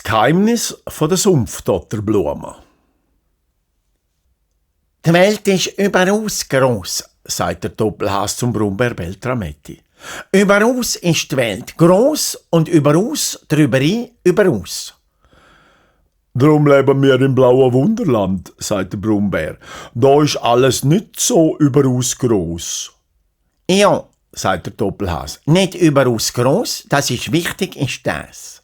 Geheimnis von der Sumpfdotterblume. Die Welt ist überaus gross, sagt der Doppelhas zum Brummbär Beltrametti. Überaus ist die Welt gross und überaus drüberin überaus. Drum leben wir im blauen Wunderland, sagt der Brummbär. Da ist alles nicht so überaus gross. Ja, sagt der Doppelhas, nicht überaus gross, das ist wichtig, ist das.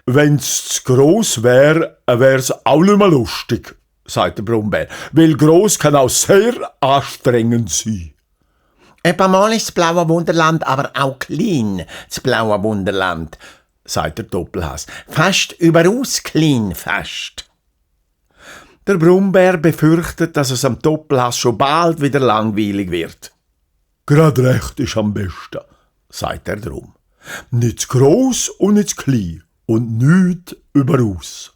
Wenn's zu gross wär, wär's auch nicht mehr lustig, sagt der Brummbär. Weil gross kann auch sehr anstrengend sein. Etwa mal ist das blaue Wunderland aber auch klein, das blaue Wunderland, sagt der Doppelhas. Fast überaus klein, fast. Der Brummbär befürchtet, dass es am Doppelhas schon bald wieder langweilig wird. Grad recht ist am besten, sagt er drum. Nicht zu gross und nicht zu klein und nichts überaus.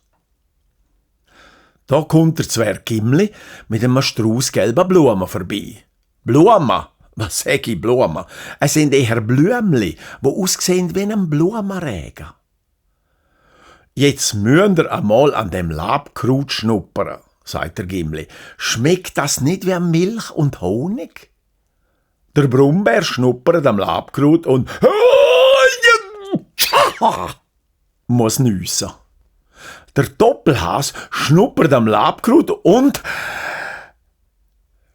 Da kommt der Zwerg Gimli mit einem Strauß gelber Blumen vorbei. Blumen? Was sag ich Blumen? Es sind eher Blümli, die aussehen wie ein Blumenregen. Jetzt müsst ihr einmal an dem Labkraut schnuppern, sagt der Gimli. Schmeckt das nicht wie Milch und Honig? Der Brummbär schnuppert am Labkraut und muss nüssen. Der Doppelhas schnuppert am Labkraut und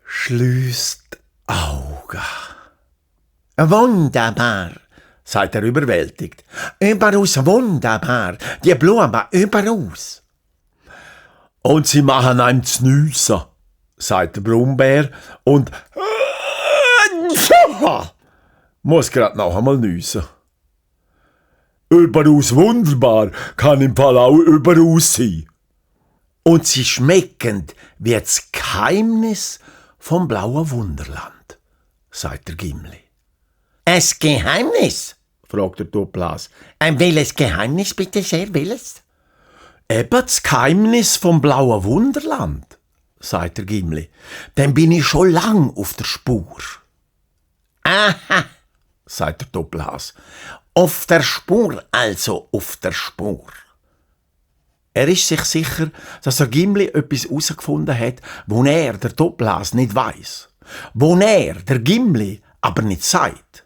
schließt Augen. Wunderbar, sagt er überwältigt. überaus wunderbar, die Blumen überaus. Und sie machen einem zu nüssen, sagt der Brummbär und muss grad noch einmal nüssen. Überaus wunderbar kann im Fall auch überaus sein. Und sie schmecken wie das Geheimnis vom blauen Wunderland, sagt der Gimli. Ein Geheimnis? Fragt der Doppelhas. Welches Geheimnis bitte sehr, welches? Eben das Geheimnis vom blauen Wunderland, sagt der Gimli. Dann bin ich schon lang auf der Spur. Aha, sagt der Doppelhas. auf der Spur, also auf der Spur. Er ist sich sicher, dass der Gimli etwas herausgefunden hat, wo er, der Doppelhas, nicht weiss. Wo er, der Gimli, aber nicht sagt.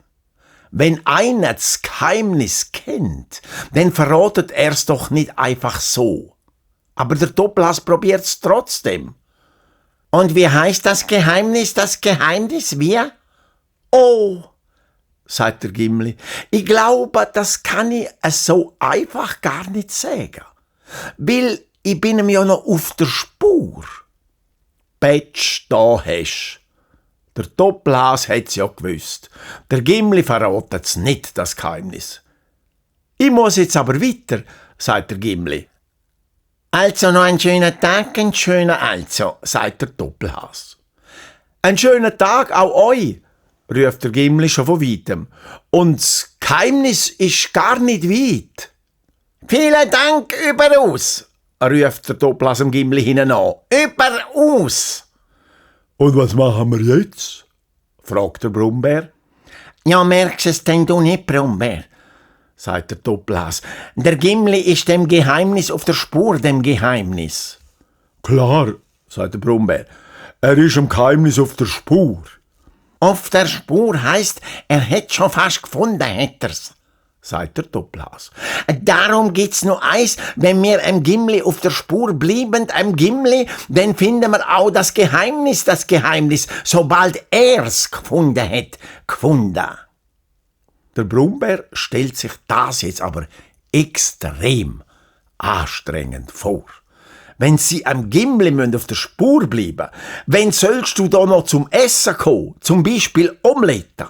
Wenn einer das Geheimnis kennt, dann verratet er's doch nicht einfach so. Aber der Doppelhas probiert's trotzdem. Und wie heißt das Geheimnis? Das Geheimnis wie? Oh, sagt der Gimli, ich glaube, das kann ich so einfach gar nicht sagen. Weil ich bin ihm ja noch auf der Spur. Betsch, da hast. Der Doppelhas hat's ja gewusst. Der Gimli verratet's nicht, das Geheimnis. Ich muss jetzt aber weiter, sagt der Gimli. Also noch einen schönen Tag, ein schöner Also, sagt der Doppelhas. Einen schönen Tag auch euch, ruft der Gimli schon von weitem. Und das Geheimnis ist gar nicht weit. Vielen Dank überaus, ruft der Doppelhas am Gimli hinein. Überaus. Und was machen wir jetzt? Fragt der Brummbär. Ja, merkst es denn du nicht, Brummbär, sagt der Doppelhas. Der Gimli ist dem Geheimnis auf der Spur, dem Geheimnis. Klar, sagt der Brummbär. Er ist im Geheimnis auf der Spur. Auf der Spur heisst, er hätt schon fast gefunden, hätt er's, sagt der Doppelhas. Darum gibt's nur eins, wenn wir am Gimli auf der Spur blieben, am Gimli, dann finden wir auch das Geheimnis, sobald er's gefunden hat, gefunden. Der Brummbär stellt sich das jetzt aber extrem anstrengend vor. Wenn sie am Gimli auf der Spur bleiben, wenn sollst du da noch zum Essen kommen, zum Beispiel Omelette?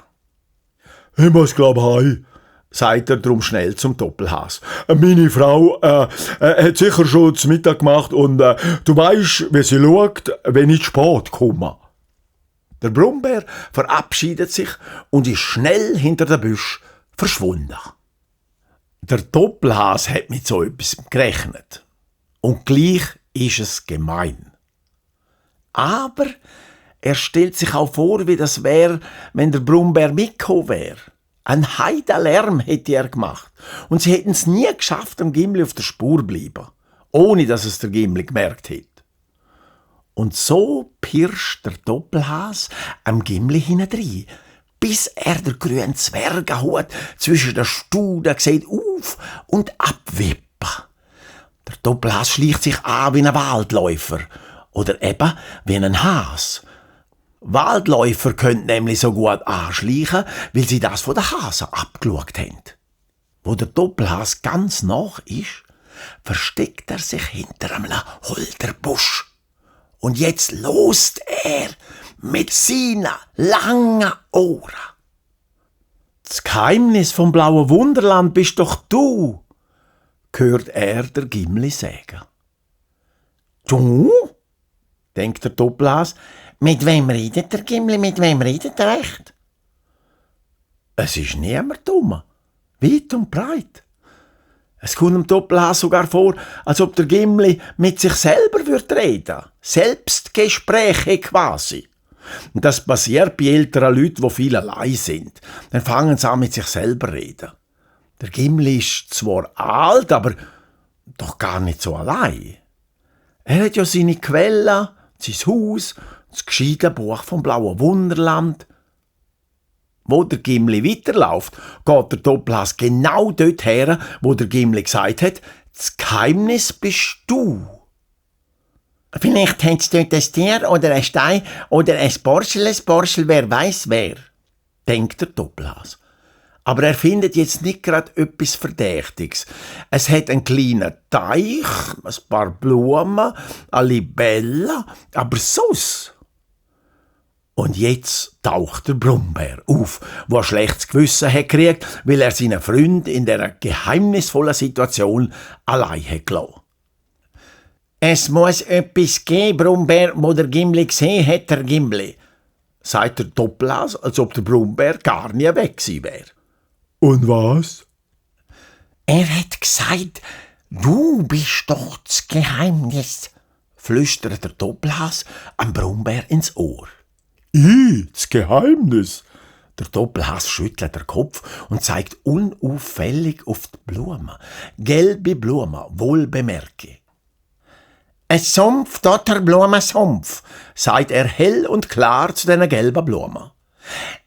Ich muss heim, sagt er drum schnell zum Doppelhas. Meine Frau hat sicher schon zu Mittag gemacht und du weisst, wie sie schaut, wenn ich spät komme. Der Brummbär verabschiedet sich und ist schnell hinter der Büsch verschwunden. Der Doppelhas hat mit so etwas gerechnet. Und gleich ist es gemein. Aber er stellt sich auch vor, wie das wäre, wenn der Brummbär mitgekommen wäre. Ein Heidenlärm hätte er gemacht. Und sie hätten es nie geschafft, dem Gimli auf der Spur zu bleiben. Ohne, dass es der Gimli gemerkt hätte. Und so pirscht der Doppelhas am Gimli hinein, bis er der grünen Zwergenhut zwischen den Studen sieht auf und abwippen. Der Doppelhas schleicht sich an wie ein Waldläufer oder eben wie ein Has. Waldläufer können nämlich so gut anschleichen, weil sie das von den Hasen abgeschaut haben. Wo der Doppelhas ganz nach ist, versteckt er sich hinter einem Holderbusch. Und jetzt lost er mit seinen langen Ohren. Das Geheimnis vom blauen Wunderland bist doch du, hört er der Gimli sagen. Du? Denkt der Doppelhas. Mit wem redet der Gimli? Mit wem redet er echt? Es ist niemand dumm, weit und breit. Es kommt dem Doppelhas sogar vor, als ob der Gimli mit sich selber reden würde. Selbstgespräche quasi. Und das passiert bei älteren Leuten, die viel allein sind. Dann fangen sie an, mit sich selber zu reden. Der Gimli ist zwar alt, aber doch gar nicht so allein. Er hat ja seine Quellen, sein Haus, das gescheite Buch vom blauen Wunderland. Wo der Gimli weiterläuft, geht der Doppelhas genau dort her, wo der Gimli gesagt hat, das Geheimnis bist du. Vielleicht hat es dort ein Tier oder ein Stein oder ein Sporschel, wer weiß wer, denkt der Doppelhas. Aber er findet jetzt nicht gerade etwas Verdächtiges. Es hat einen kleinen Teich, ein paar Blumen, eine Libelle, aber sonst. Und jetzt taucht der Brummbär auf, wo ein schlechtes Gewissen hat gekriegt, weil er seinen Freund in dieser geheimnisvollen Situation allein hat gelassen. Es muss etwas geben, Brummbär, wo der Gimli gesehen hat, der Gimli, sagt der Doppelhas, als ob der Brummbär gar nie weg gewesen wäre. Und was? Er hat gesagt, du bist doch das Geheimnis, flüstert der Doppelhas am Brummbär ins Ohr. Das Geheimnis? Der Doppelhas schüttelt den Kopf und zeigt unauffällig auf die Blumen. Gelbe Blumen, wohl bemerke. Ein Sumpf, dotter Blumensumpf, sagt er hell und klar zu den gelben Blumen.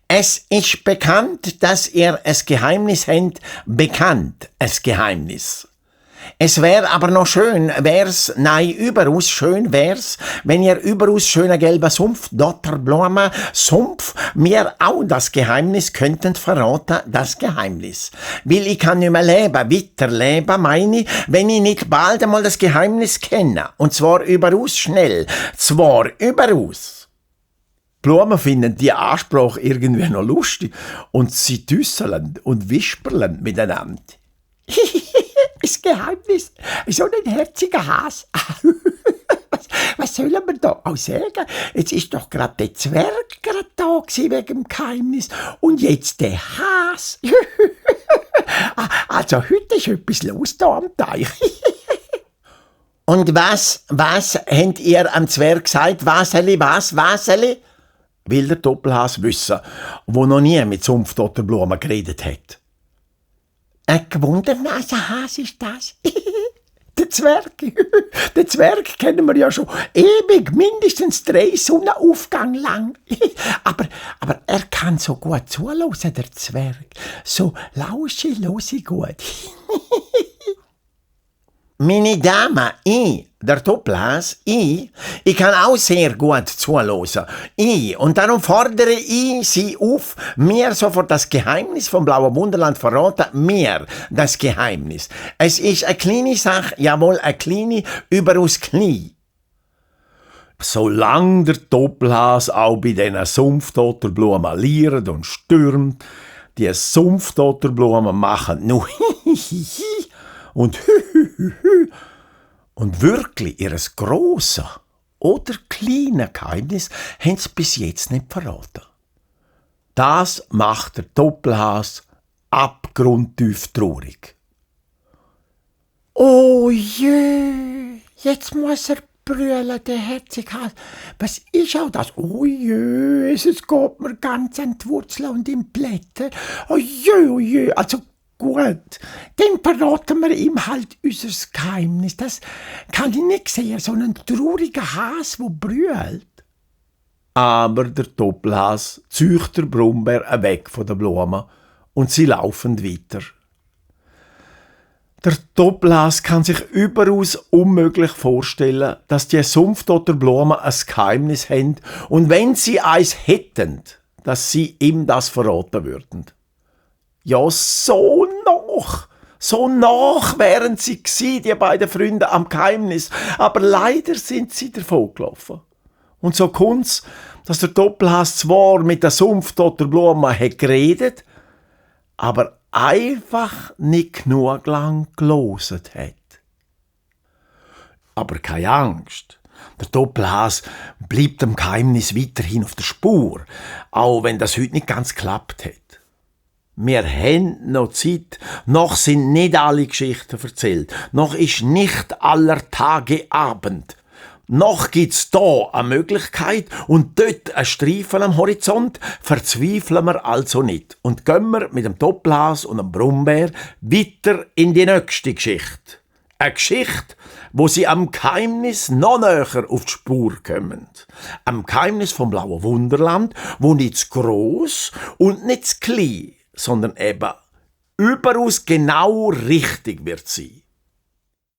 Es ist bekannt, dass ihr ein Geheimnis habt, bekannt, ein Geheimnis. Es wär aber noch schön, überaus schön wär's, wenn ihr überaus schöner gelber Sumpf, dotter Blumen, Sumpf, mir auch das Geheimnis könnten verraten, das Geheimnis. Weil ich kann nicht mehr weiterleben, meine ich, wenn ich nicht bald einmal das Geheimnis kenne. Und zwar überaus schnell. Zwar überaus. Blumen finden die Ansprache irgendwie noch lustig und sie düsseln und wisperlen miteinander. Das Geheimnis, so ein herziger Has. Was sollen wir da auch sagen? Jetzt ist doch gerade der Zwerg gerade da gewesen wegen dem Geheimnis und jetzt der Has. Also heute ist etwas los da am Teich. Und was habt ihr am Zwerg gesagt? Waseli? Will der Doppelhas wissen, wo noch nie mit Sumpfdotterblumen geredet hat. Ein Gewundernasenhas ist das. Der Zwerg. Den Zwerg kennen wir ja schon ewig, mindestens 3 Sonnenaufgang lang. Aber er kann so gut zuhören, der Zwerg. So lauschig gut. Meine Dame, der Doppelhas, ich kann auch sehr gut zuhören. Und darum fordere ich Sie auf, mir sofort das Geheimnis vom blauen Wunderland verraten, mir das Geheimnis. Es ist eine kleine Sache, jawohl, eine kleine, überaus klein. Solange der Doppelhas auch bei diesen Sumpfdotterblumen liert und stürmt, die Sumpfdotterblumen machen nur und und wirklich ihres grossen oder kleinen Geheimnis haben sie bis jetzt nicht verraten. Das macht der Doppelhas abgrundtief traurig. Oh je, jetzt muss er brüllen, der Herzigkeit. Was ist auch das? Oh je, es geht mir ganz an die Wurzeln und in die Blätter. Oh je, also gut, dann verraten wir ihm halt unser Geheimnis. Das kann ich nicht sehen, so ein trauriger Has, der brüllt. Aber der Doppelhas zieht der Brombeer weg von der Blume und sie laufen weiter. Der Doppelhas kann sich überaus unmöglich vorstellen, dass die sumpftoter Blumen ein Geheimnis haben und wenn sie eins hätten, dass sie ihm das verraten würden. Ja, so nach wären sie gsi, die beiden Freunde am Geheimnis, aber leider sind sie davongelaufen. Und so kommt's, dass der Doppelhas zwar mit der sumpftoter Blume hat geredet, aber einfach nicht genug lang geloset hat. Aber keine Angst. Der Doppelhas bleibt dem Geheimnis weiterhin auf der Spur, auch wenn das heute nicht ganz geklappt hat. Wir haben noch Zeit, noch sind nicht alle Geschichten erzählt, noch ist nicht aller Tage Abend. Noch gibt's da eine Möglichkeit und dort ein Streifen am Horizont, verzweifeln wir also nicht und gehen wir mit dem Doppelhas und dem Brombeer weiter in die nächste Geschichte. Eine Geschichte, wo sie am Geheimnis noch näher auf die Spur kommen. Am Geheimnis vom blauen Wunderland, wo nicht zu gross und nicht zu klein, sondern eben überaus genau richtig wird sein.